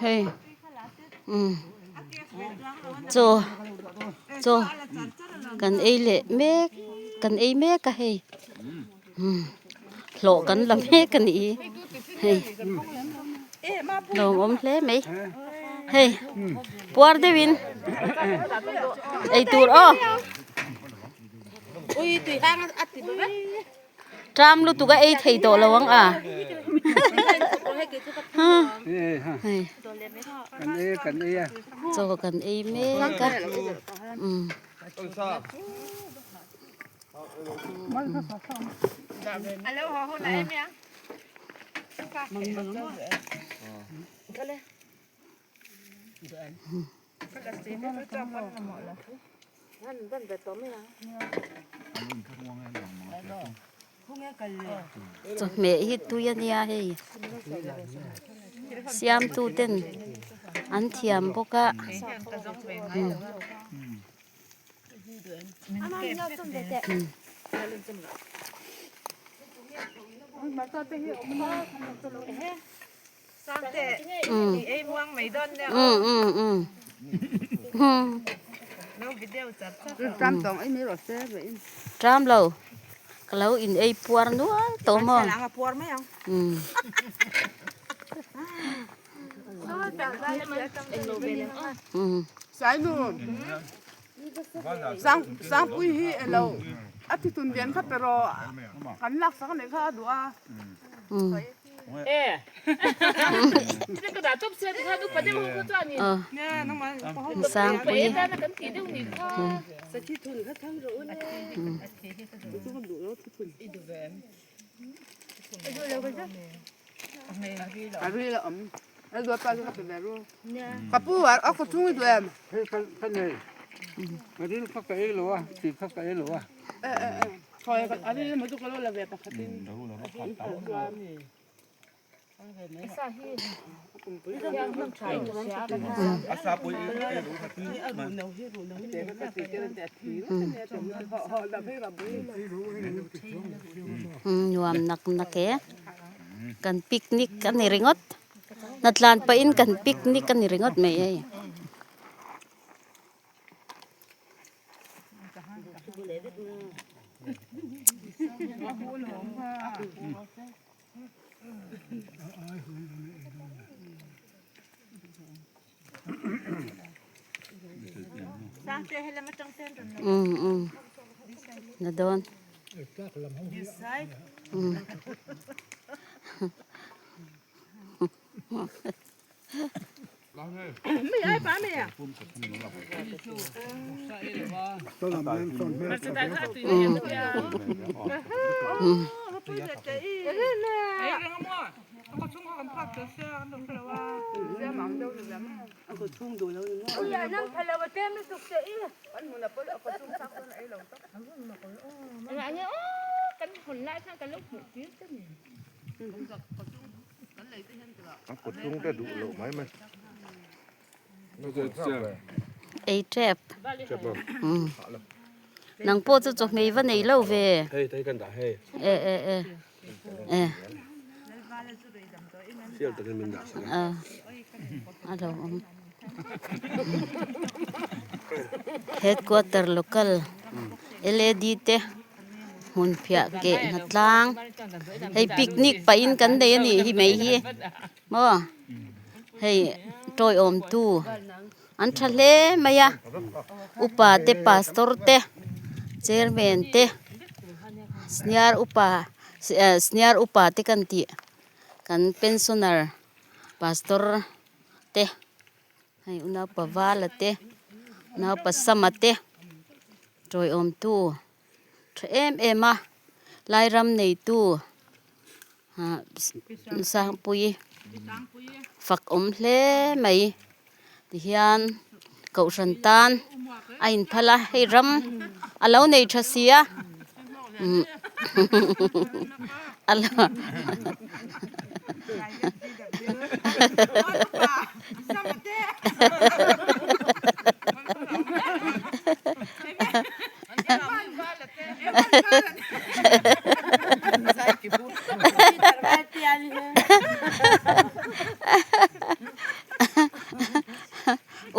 Hei umm chaw chaw kan ei leh mek kan ei mek a hei umm hlawh kan la mek a nih hi hei lawmawm hle mai hei puar deuhin eitur aw. Tram lutuk a ei thei tawh lo ang a. Hei. Chaw kan ei mek a. Umm. Chawhmeh hi tui a nia hei siamtu ten an thiam bawk a. Tram lo ka lo in ei puar nual tawh maw Sangpui Nuam nak nak e kan picnic a ni ringawt hnatlan pahin kan picnic a ni ringawt mai hei. Na dawn. Ei tep nang pawh chu chawhmeh va nei lo ve e e e e a lo awm headquarter local L A D te. Hmun phiah keh hna tlang hei picnic pahin kan nei a nih hi mai hi maw hei tawiawm tu an tha hle mai a upa te pastor te chairman te senior upa senior upa te kan tih kan pensioner pastor te. Hei unaupa Vala te unaupa Sama te tawiawmtu tha em em a Lairam neitu ah Sangpuii fak awm hle mai tihian kohhran tan a inphal a hei ram a lo nei tha si a umm a lo.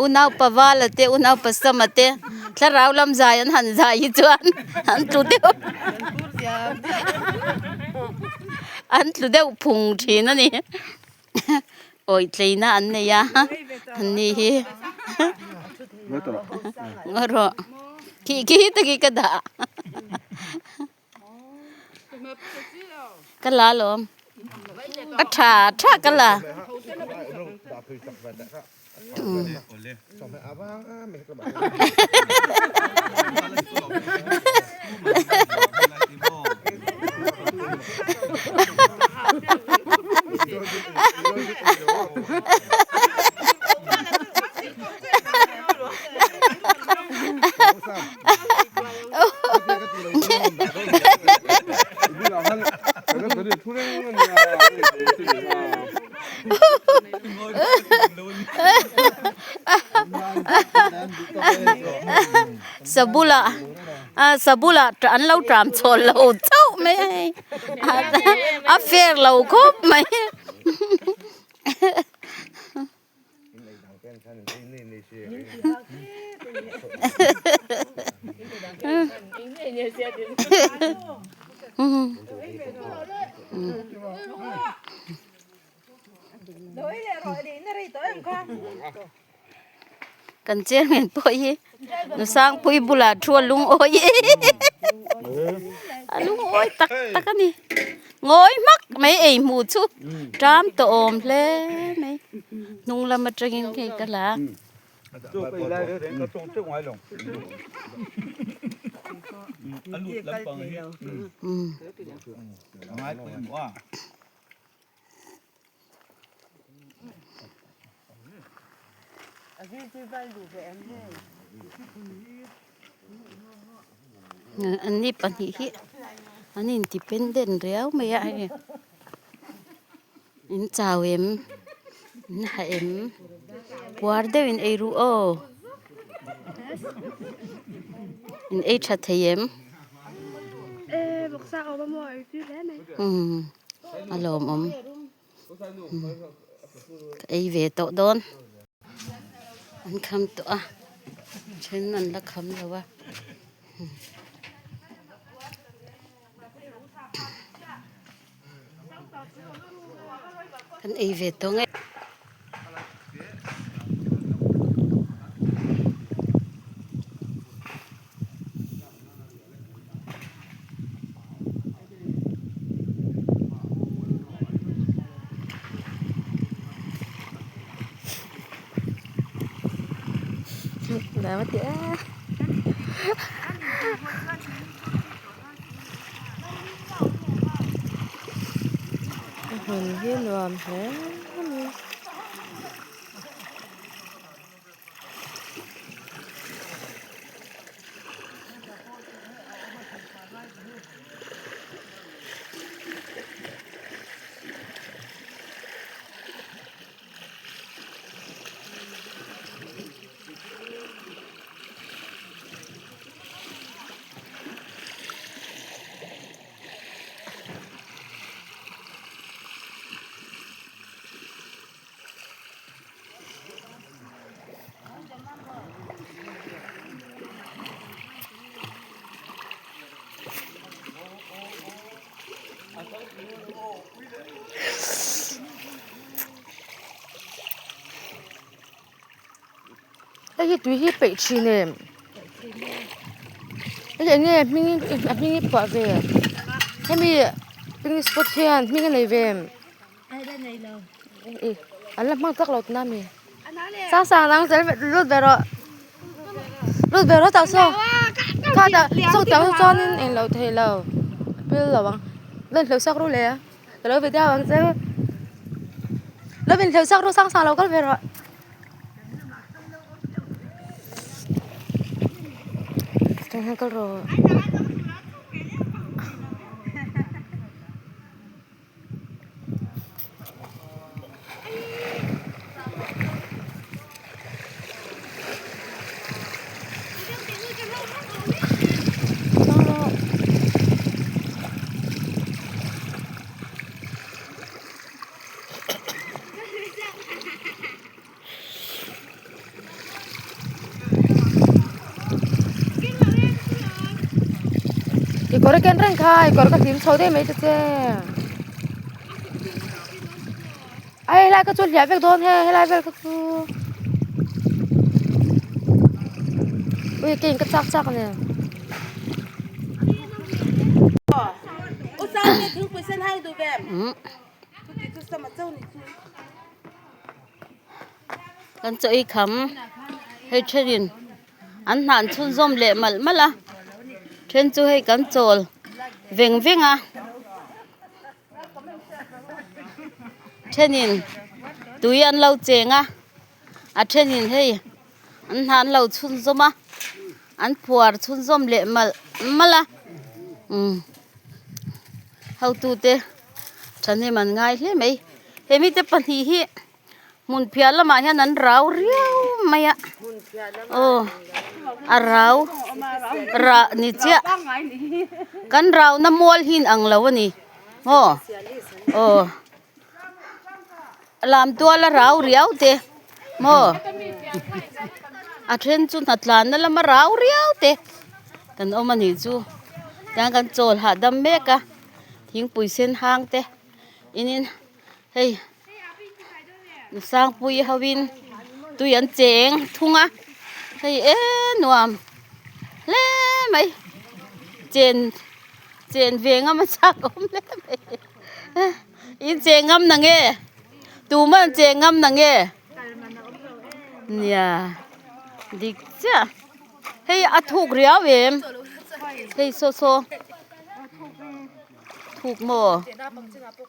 Unaupa Vala te Unaupa Sama te thlarau lam zai an han zai hi chuan an tlu deuh an tlu deuh phung thin a ni awi tleina an nei a an ni hi ngaw rawh khi khi taki ka dah. Ka la alawm a tha tha ka la. Sabula a sabula an lo tram chhawl lo chauh mai a hei a fair lo khawp mai. Kan chairman pawh hi Nusangpui bulah thu a lungawi a lungawi tak tak a ni ngawi hmak mai ei hmuh chu ṭam tawh awm hle mai hnung lam aṭangin hei ka la a. An ni pahnih hi an independent riau mai a hei in chau em in ha em puar deuhin ei ru aw in ei tha thei em umm. A lawmawm ka ei ve tawh dawn an kham tawh a then an la kham lo a kan ei ve tawh nge. Hmun hi nuam hle a ni. Hei hi tui hi peih thin em hei eng nge hming a hming hi phuah ve hemi picnic spot hian hming a nei ve em. An la hmang tak lo tuna mi sang sang nang zel lut ve rawh lut ve rawh tah saw kha tah saw tah saw chuanin eng lo thei lo pil lo ang lo inhleuh sak ru le a ka lo video ang che lo inhleuh sak ru sang sang lo kal ve rawh. Kal rawh. Kawr a ken reng kha i kawr ka hlim chho daih mai ta che. A helai ka chu hliah vek dawn he helai vel ka chu ui ke in ka chak chak a ni. Kan chaw ei kham hei thenin an hnan chhunzawm leh malh malh a then chu hei kan chawl veng veng a. Thenin tui an lo cheng a a thenin hei an hna an lo chhunzawm a an phuar chhunzawm leh malh malh a umm hotute thahnem an ngai hle mai he mite pahnih hi hmun phiah lamah hian an rau riau mai a aw a rau rah ni chiah kan rau na mual hi in ang lo a ni maw aw lam tual a rau riau te maw a then chu hnatlan na lama rau riau te kan awm a nih chu tiang kan chawl hahdam mek a thingpui sen hang te in in. Hei Sangpui ho in tui an cheng thung a hei e nuam hle mai chen chen ve ngam a chak awm hle mai in cheng ngam na nge tuman an cheng ngam na nge nia dik chiah hei a thuk riau em hei saw saw. Thuk maw?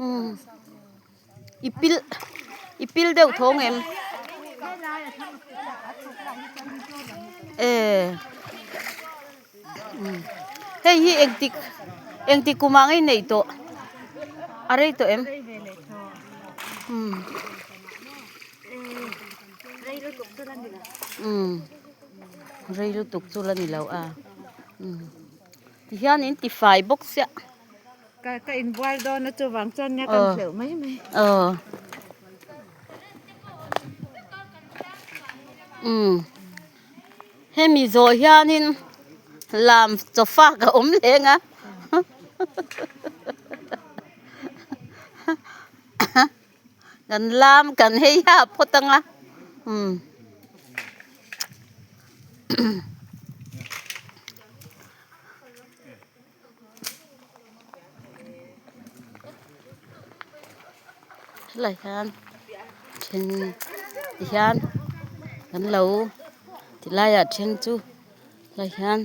Umm i pil i pil deuh thawng em? E umm hei hi engtik engtik kum ah ngei neih tawh a rei tawh em? Umm umm rei lutuk chu la ni lo a umm. Tihian in ti fai bawk sia. Ka ka inbual dawn a chuvang chuan nia kan hleuh mai mai. Aw. Umm. Hemi zawh hianin lam chaw fak a awm leng a. Kan lam kan hei ha phawt ang a. Umm. Helai hian then ti hian kan lo ti laiah then chu helai hian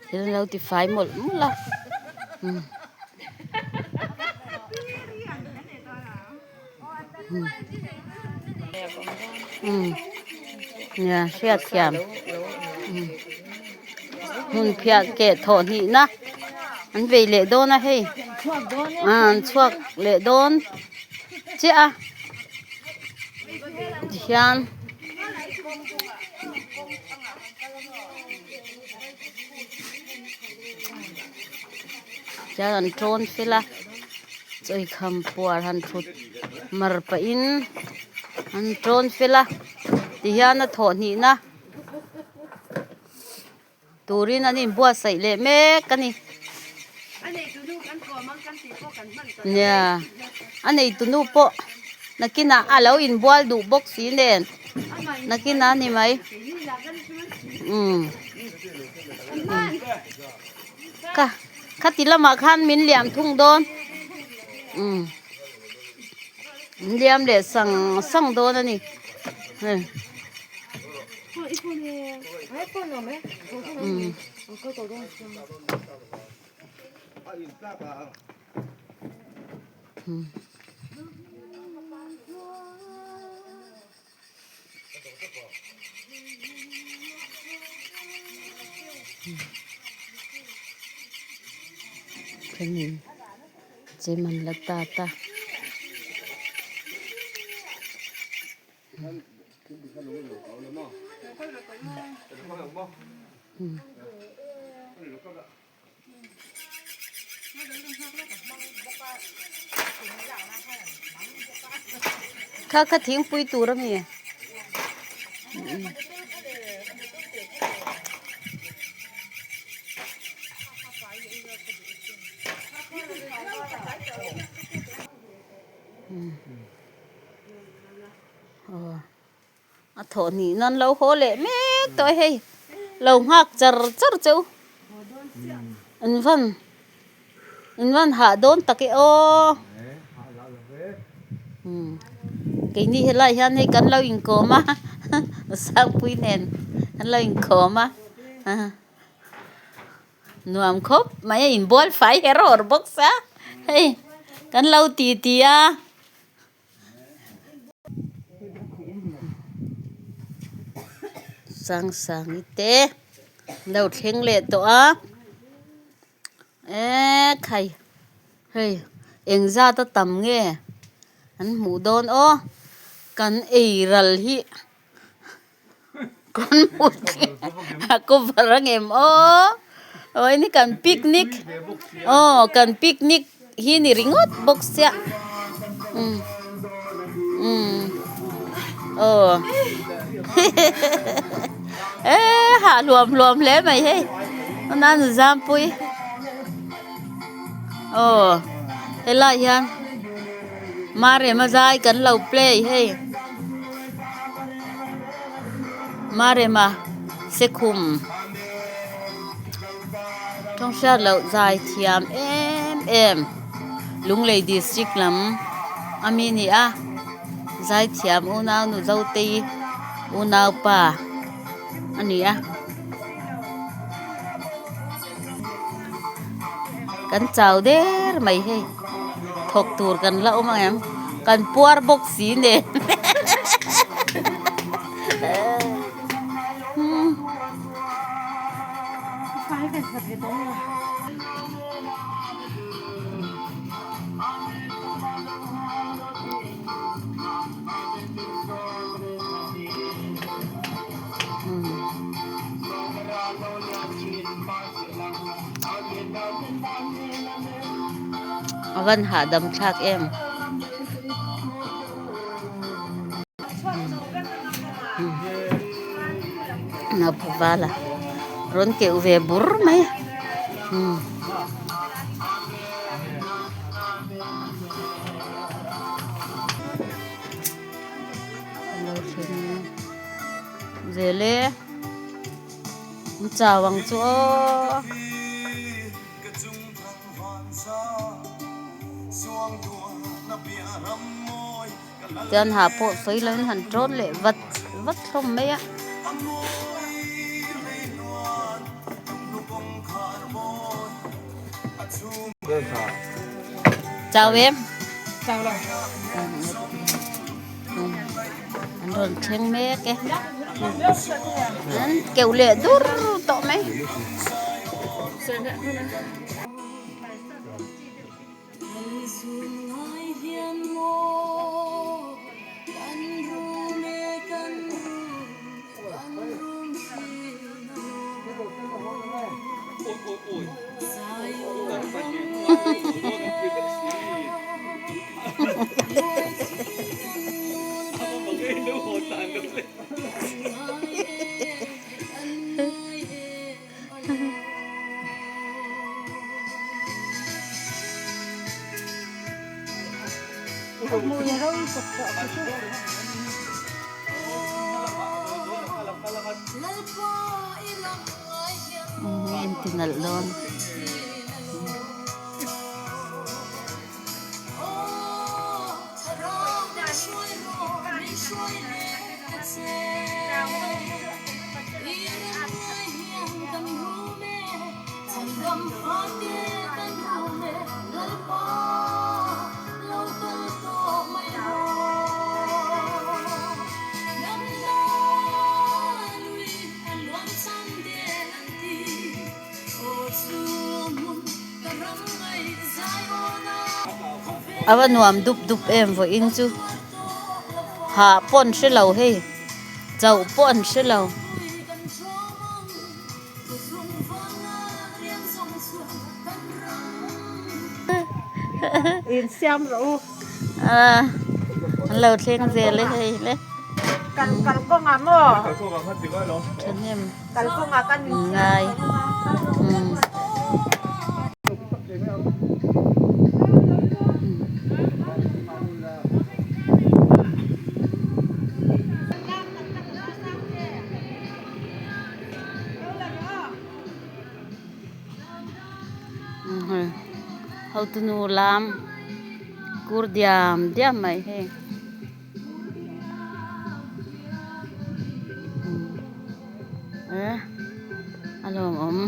thil an lo ti fai mawlh mawlh a umm. Nia hriat thiam hmun phiah keh thawh hnih na an vei leh dawn a hei an chhuak leh dawn chiah a tihian. Chuan an tawn fel a chawikham puar han thut mar pahin an tawn fel a tihian a thawh hnihna turin an inbuatsaih leh mek a ni nia a neitunu pawh nakinah a lo inbual duh bawk si nen nakinah a ni mai umm. Ka khati lamah khan min liam thung dawn umm min liam leh sang sang dawn a ni hei umm. Thenin chem an la tat a. Kha kha thingpui tur a mi Aw a thawh hnih nan lo haw leh mek tawh e hei lo nghak char char che u in van in van hah dawn tak e aw umm keini helai hian hei kan lo inkawm a Sangpui nen kan lo inkawm a. Nuam khawp mai a inbual fai her awr bawk sa hei kan lo ti ti a. Sangsangi te an lo thleng leh tawh a eee khai hei eng zat a tam nge an hmuh dawn aw kan ei ral hi. Kan hmu a cover ang em aw aw hei ni kan picnic aw kan picnic hi ni ringawt bawk sia umm umm aw eee hah hluam hluam hle mai hei a nan zampui aw helai hian Marema zai kan lo play hei. Marema sekhum tawng hriat loh zai thiam em em Lunglei district lam a mi ni a zai thiam unau nu Zotei unaupa a ni a kan chau der mai hei. Thawk tur kan la awm ang em? Kan puar bawk si nen. A van hahdam thlak em. Naupa vala rawn keuh ve bur mai umm. Zel e an chau ang chu aw. Chuan ha pawh sawi lo in han tawn leh vat vat hlawm mai a. Chau em? An rawn thleng mek e. An keuh leh dur tawh mai. Inti nalh dawn. A va nuam dup dup em vawiin chu hah pawh an hre lo hei chauh pawh an hre lo. Insiam rawh u. An lo thleng zel e hei le. Kal kal kawngah maw? Thahnem. Kal kawngah kan insiam ngai. Hotunu lam kur diam diam mai hei. Eh a lawmawm.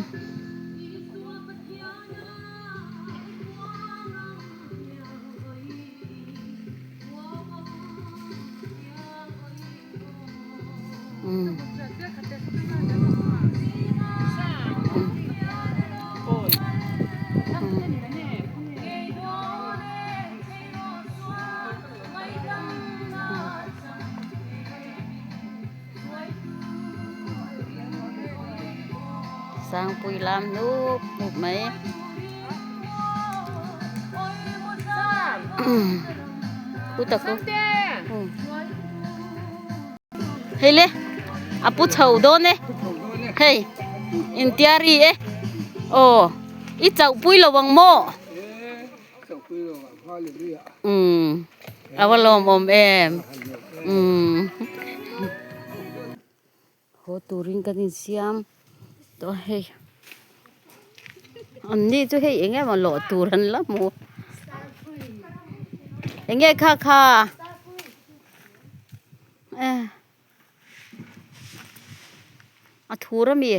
Sangpui lam hnup hnup mai. Hei le a pu chho dawn e hei intiari e aw i chauh pui lo ang maw umm a va lawmawm em umm. Haw turin kan insiam tawh a hei an ni chu hei eng emaw lawh tur an la hmu eng nge kha kha eh a thur ami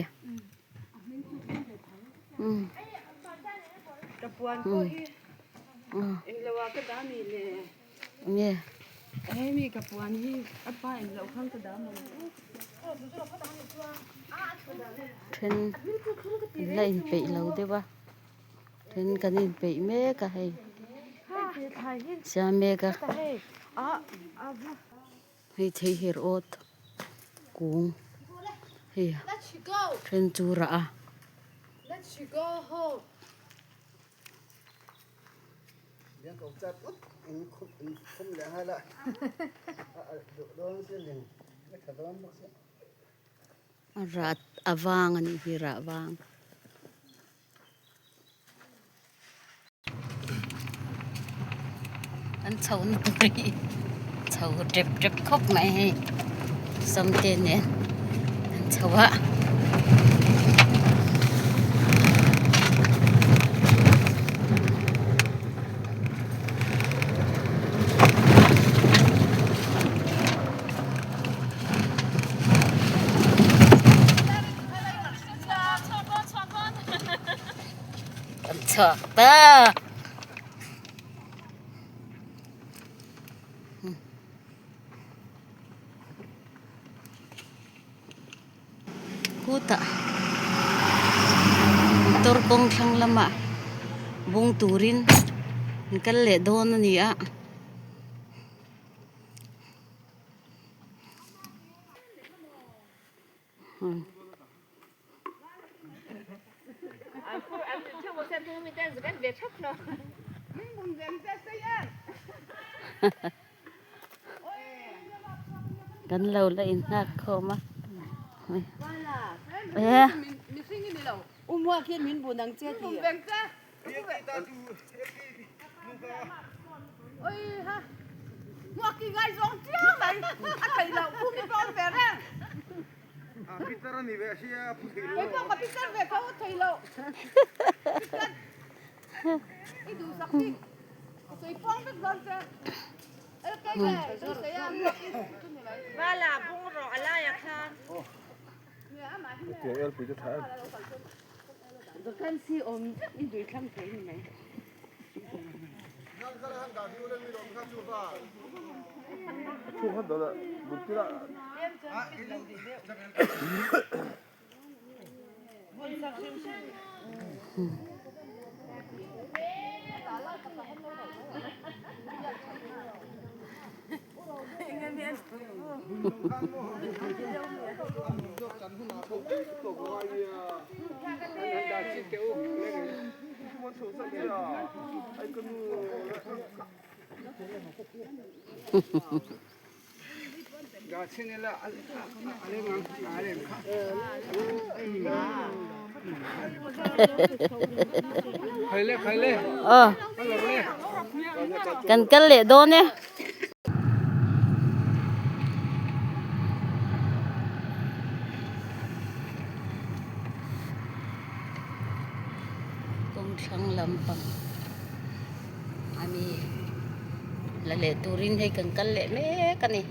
umm umm Nge. Hemi ka puan hi a pa in loh khan ka dah mai. Then an la inpeih lo deuh a, then kan inpeih mek a hei siam mek a, hei thei her awt kung hei then chu rah a. A rah a vang a nih hi rah vang. An chho na tur hi chho tep tep khawp mai hei sawmte nen an chho a. Kan chhuak ta. Khutah motor kawng thlang lamah bung turin an kal leh dawn a ni a. Kan lo la inhak khawm a eh. Aw kan kal leh dawn e. Kawng thlang lampang. La leh turin hei kan kal leh mek a ni.